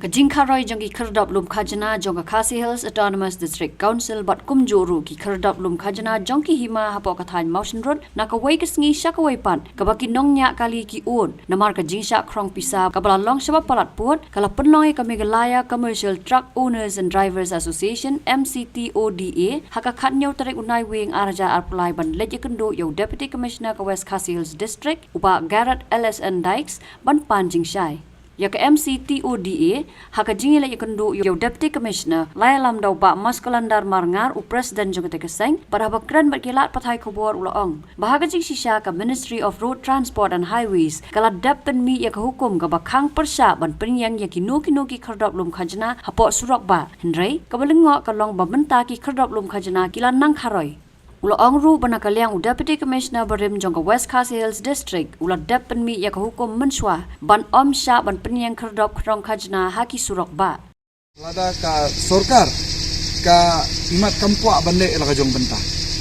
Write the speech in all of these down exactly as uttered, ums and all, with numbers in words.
Ka jingkharoi jong ki khyrdop lum khajna jong ka Khasi Hills Autonomous District Council bad kumjuh ruh ki khyrdop lum khajna jong ki hima hapoh ka thaiñ Mawshynrut na kawei ka sngi sha kawei pat, kaba ki nongñiah kali ki ud namar ka jingshah khrong pisa kaba la long shaba palat pud, ka la pynlong ïa ka Meghalaya Commercial Truck Owners and Drivers Association, M C T O D A, ha ka khatñiew tarik u Naiwieng ar hajar arphew lai ban leit ïakynduh ïa u Deputy Commissioner ka West Khasi Hills District, u Bah Garod L S N Dykes, ban pan jingshai. Ïa ka M C T O D A, ha ka jingïaleit ïakynduh ïa u Deputy Commissioner, la ïalam da u Bah Maskulanar Marngar, u President jong kata ka seng, bad haba kren bad ki lad pathai khubor u la ong ba ha ka jingshisha ka Ministry of Road Transport and Highways ka la dep pynmih ïa ka hukum kaba khang pyrshah ban pynïeng ïa kino kino ki khyrdop lum khajna hapoh surok bah. Hynrei kaba lyngngoh ka long ba mynta ki khyrdop lum khajna ki la nang kharoi. U la ong ruh ba na ka liang u Deputy Commissioner barim jong ka West Khasi Hills District u la dep pynmih ïa ka hukum mynshuwa ban ym shah ban pynïeng khyrdop khrong khajna ha ki surok bah. Lada ka sorkar ka imat kam kwah ban leh ïa la ka jong bynta,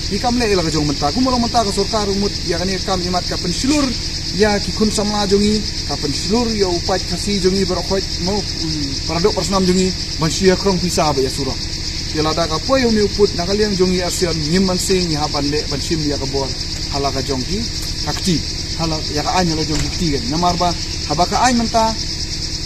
i kam leh ïa la ka jong bynta. Kumba long mynta ka sorkar u mut ïa kane ka kam imat ka pynshlur ïa ki khun samla jong i, ka pynshlur ïa u paid Khasi jong i baroh khoit, mo, u paradoh parasnam jong i ban shu ïa khrong pisa ba ïa surok. Te lada ka poi une u pud, na ka liang jong i Arsian ngim mynsiem ngi hap ban leh ban shim ïa ka bor ha la ka jong ki ka kti, ha la ïa ka aiñ ha la jong ki kti kan. Namar ba haba ka aiñ mynta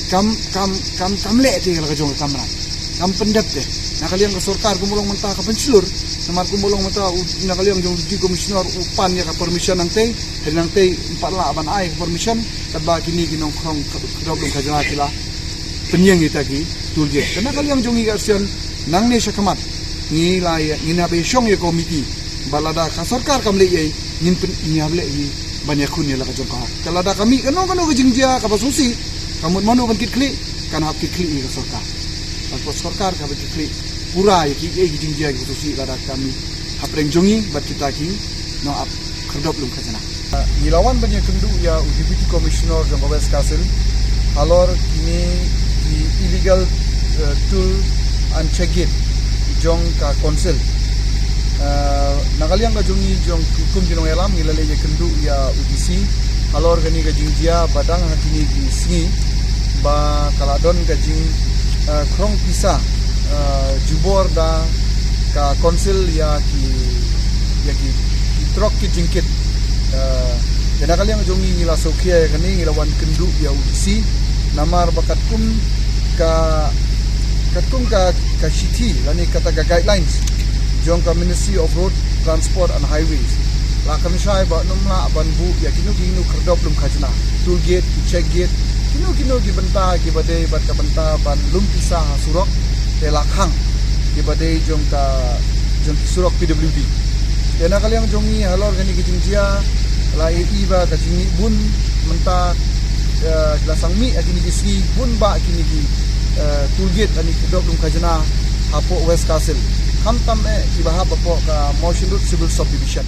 kam, kam, kam, kam leh te ha la ka jong ka kamram, kam pyndep te. Na ka liang ka sorkar kumba long mynta ka pynshlur. Namar kumba long mynta u, na ka liang jong u Deputy Commissioner u pan ïa ka permission nangtei, hynrei nangtei ym pat lah ban ai ka permission, katba kine ki nongkhrong khyrdop lum khajna ki la pynïeng ïa kita ki toll gate. Te na ka liang jong ngi ka Arsian, nangne shakhmat ngi la ïa, ngin hap ïa shong ïa ka komiti. Ba lada ka sorkar kam leh ei, ngin pyn, ngin hap leh ei ban ïakhun ïa la ka jong ka hok. Te lada ka mih kano kano ka jingjia kaba sngewsih, ka mut mano ban kit khlieh, kan hap kit khlieh ïa ka sorkar. Bad ka sorkar ka ban kit khlieh pura ïa ki, ïa ki jingjia kiba sngewsih lada ka mih hapdeng jong ngi bad kita ki nongap khyrdop lum khajna. Ngi la wan ban ïakynduh ïa u Deputy Commissioner jong ka West Khasi Hills halor kine ki illegal, eh, toll and check gate jong ka council. Eh, na ka liang ka jong ngi jong kum ki nongïalam ngi la leit ïakynduh ïa u D C halor kane ka jingjia ba dang ha kine ki sngi ba ka la don ka jing, eh, khrong pisa, eh, jubor da ka council ïa ki, ïa ki, ki trok ki jingkit. Eh, te na ka liang jong ngi ngi la sngewkhia ïa kane, ngi la wan kynduh ïa u D C namar ba katkum ka, katkum ka, ka shithi lane kata ka guidelines jong ka Ministry of Road Transport and Highways, la kham shai ba nym lah ban buh ïa kino kino khyrdop lum khajna, toll gate, ki check gate, kino kino ki bynta kiba dei bad ka bynta ban lum pisa ha surok, te la khang kiba dei jong ka, jong ki surok P W D. Te na ka liang jong ngi halor kane ka jingjia la ïohi ba ka jingmih bun mynta, eh, la sangmih ha kine ki sngi bun bah kine ki, eh, toll gate lane khyrdop lum khajna hapoh West Khasi Hills. Khamtam eh kiba hap hapoh ka Mawshynrut Civil Subdivision.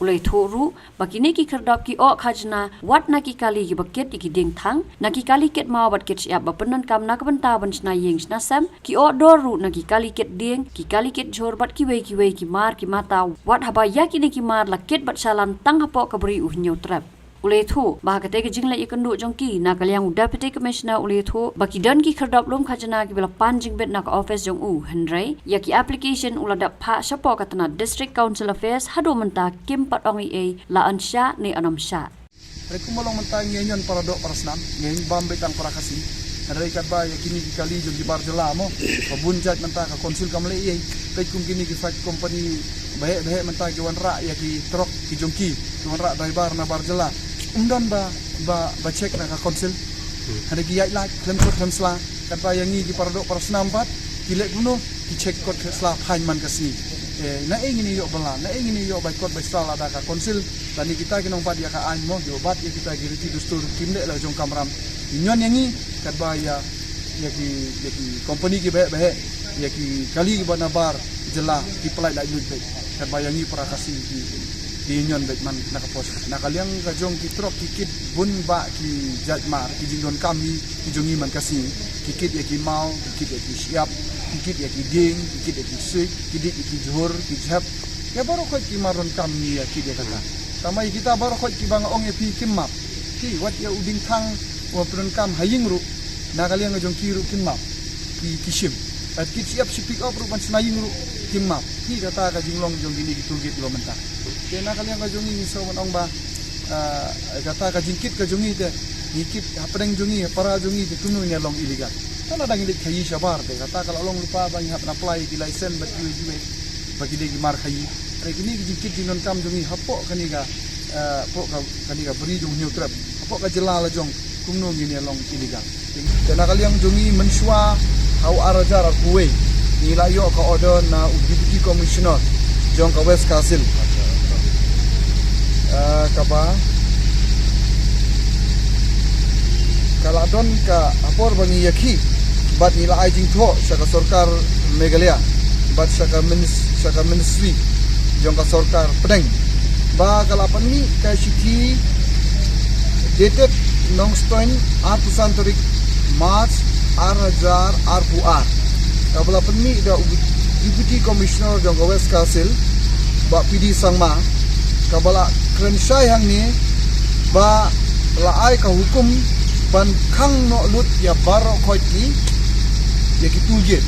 U la ïathuh ruh ba kine ki khyrdop ki oh khajna wat na ki kali kiba kit ïa ki dieng thang, na ki kali kit maw bad kit shyiap ba pyndonkam na ka bynta ban shna ïing shna sem, ki oh dor ruh na ki kali kit dieng, ki kali kit jhur bad kiwei kiwei ki mar ki mata, wat haba ïa kine ki mar la kit bad shalan tang hapoh ka Bri u Hynñiewtrep. U la ïathuh ba ha katei ka jingleit ïakynduh jong ki, na ka liang u Deputy Commissioner u la ïathuh ba ki don ki khyrdop lum khajna kiba la pan jingbit na ka office jong u, hynrei ïa ki application u la dep phah shapoh ka tnat District Council Affairs, haduh mynta kim pat ong ei ei la yn shah ne yn ym shah. Hynrei kumba long mynta ngi ïa ñion para doh para snam, ngi ïa bam beit tang para Khasi. Hynrei katba ïa kine ki kali jong ki bar jylla mo, ba bun jait mynta ka council kam leh ei ei. Peit kum kine ki freight company baheh baheh mynta ki wanrah ïa ki trok ki jong ki, ki wanrah driver na bar jylla. Ym don ba, ba, ba check na ka council. Hynrei ki ïaid lait khlem kot khlem sla. Katba ïa ngi ki para doh para snam pat ki leh kumno, ki check kot sla phaiñ man ka sngi. Eh, na ei ngin ïoh bylla, na ei ngin ïoh bai kot bai sla lada ka council lane kita ki nongbat ïa ka aiñ mo, kiba bat ïa kita ki riti dustur kim leh la jong kamram. Ki ñion ïa ngi katba ïa, ïa ki, ïa ki company ki baheh baheh, ïa ki kali kiba na bar jylla ki pynlait lait lut beit. Katba ïa ngi para Khasi ki, ki ñion beit man na ka pos. Na ka liang ka jong ki trok ki kit bun bah ki jait mar ki jingdonkam hi ki jong ngi man ka sngi. Ki kit ïa ki maw, ki kit ïa ki shyiap, ki kit ïa ki dieng, ki kit ïa ki suit, ki kit ïa ki jhur, ki jhep. Ïa baroh khoit ki mar donkam ngi ïa kit ïa kata. Tangba ïa kita baroh khoit kiba nga ong ïa phi kim map. Phi wat ïa u dieng thang uba pyndonkam ha ïing ruh Na ka liang ka jong ki ruh kin map, ki, ki shim. Bad ki shyiap shi pick up ruh ban shna ïing ruh kin map. Ki kata ka jinglong jong kine ki toll gate kiba mynta. Te na ka liang ka jong ngi ngi sngew ban ong ba, ah, kata ka jingkit ka jong ngi te, ngi kit hapdeng jong ngi, para jong ngi te kumno ngi long illegal. Te lada ngi leit khaïi shabar te, kata ka la long lypa ba ngi hap ban apply ki license bad kiwei kiwei. Ba ki dei ki mar khaïi. Te kine ki jingkit jingdonkam jong ngi hapoh kane ka, eh, hapoh ka, kane ka bri jong Hynñiewtrep. Hapoh ka jylla la jong kumno ngin ïa long illegal. Te na ka liang jong ngi mynshuwa ha u ar hajar arphew wei ngi la ïoh ka order na u Deputy Commissioner jong ka West Khasi Hills. Eh, kaba ka la don ka ha por ba ngi ïakhih bad ngi la ai jingthoh sha ka sorkar Meghalaya bad sha ka minis-, sha ka ministry jong ka sorkar pdeng ba ka la pynmih ka shithi dated Nongstoiñ arphew san tarik March ar hajar arphew ar, kaba la pynmih da u Deputy Commissioner jong ka West Khasi Hills, Bah P D Sangma, kaba la kren shai hangne ba la ai ka hukum ban khang noh lut ïa baroh khoit ki, ïa ki toll gate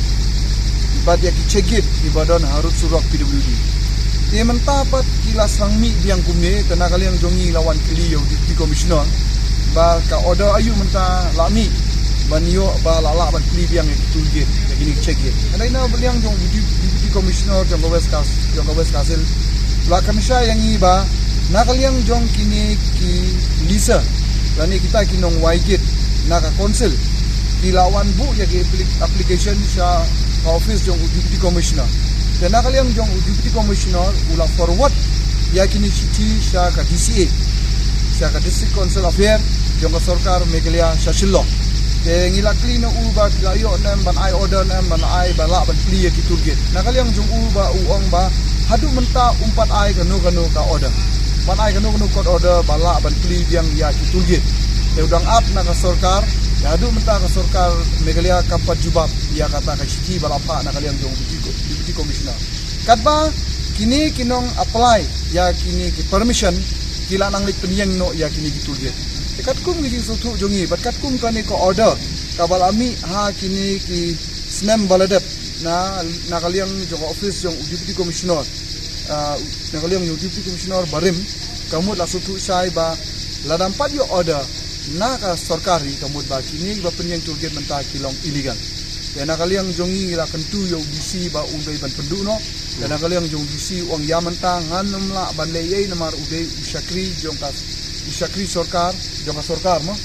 bad ïa ki check gate kiba don harud surok P W D. Te mynta pat ki la sdang mih biang kumne, te na ka liang jong ngi la wan kylli ïa u Deputy Commissioner ba ka order aïu mynta la mih ban ïoh ba la lah ban plie biang ïa ki toll gate, ïa kine ki check gate. Hynrei na ka liang jong u Deputy Commissioner jong ka West Khas-, jong ka West Khasi Hills, la kren shai ïa ngi ba na ka liang jong kine ki lisa lane kita ki nongwai gate na ka council, ki la wan buh ïa ki appli-, application sha ka office jong u Deputy Commissioner. Te na ka liang jong u Deputy Commissioner u la forward ïa kine ki shithi sha ka D C A, sha ka District Council Affair jong ka sorkar Meghalaya sha Shillong. Te ngi la kylli na u ba ki la ïoh ne em ban ai order ne em ban ai ba lah ban plie ïa ki toll gate. Na ka liang jong u ba u ong ba haduh mynta um pat ai kano kano ka order, ban ai kano kano court order ba lah ban plie biang ïa ki toll gate. Te u dang ap na ka sorkar, te haduh mynta ka sorkar Meghalaya kam pat jubab ïa kata ka shithi ba la phah na ka liang jong u Deputy Co-, Deputy Commissioner. Katba kine ki nong apply ïa kine ki permission ki la nang leit pynïeng noh ïa kine ki toll gate. Te katkum ki jingsngewthuh jong ngi bad katkum kane ka order kaba la mih ha kine ki snem ba la dep na, na ka liang jong ka office jong u Deputy Commissioner, ah, na ka liang jong u Deputy Commissioner barim, ka mut la sngewthuh shai ba lada ym pat ïoh order na ka sorkar, ka mut ba kine kiba pynïeng toll gate mynta ki long illegal. Te na ka liang jong ngi la kyntu ïa u D C ba un dei ban pynduh noh. Te na ka liang jong u D C u ong ïa mynta ngan ym lah ban leh ei ei namar u dei u shakri jong ka, u shakri sorkar jong ka sorkar mo.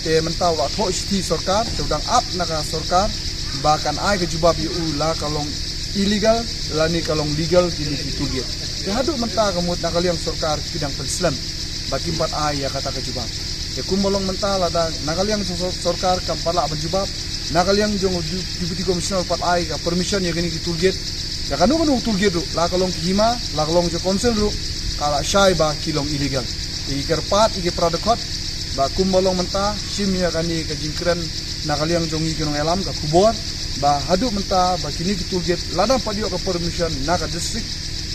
Te mynta u la thoh shithi sorkar, te u dang ap na ka sorkar ba kan ai ka jubab ïa u la ka long illegal lane ka long legal kine ki toll gate. Te haduh mynta ka mut na ka liang sorkar ki dang pynslem ba kim pat ai ïa kata ka jubab. Te kumba long mynta lada na ka liang sor-, sorkar kam pat lah ban jubab, na ka liang jong u Deputy Commissioner pat ai ka permission ïa kine ki toll gate, ïa kano kano ka toll gate ruh, la ka long ki hima, la ka long jong ka council ruh, ka la shai ba ki long illegal. Te ki kyrpad ïa ki para dkhot ba kumba long mynta, shim ïa kane ka jingkren na ka liang jong ngi ki nongïalam ka khubor ba haduh mynta ba kine ki toll gate lada ym pat ïoh ka permission na ka district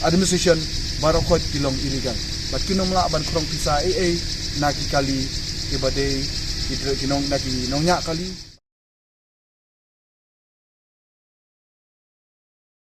administration, baroh khoit ki long illegal. Bad kin ym lah ban khrong pisa ei ei na ki kali kiba dei ki dre-, ki nong, na ki nongñiah kali.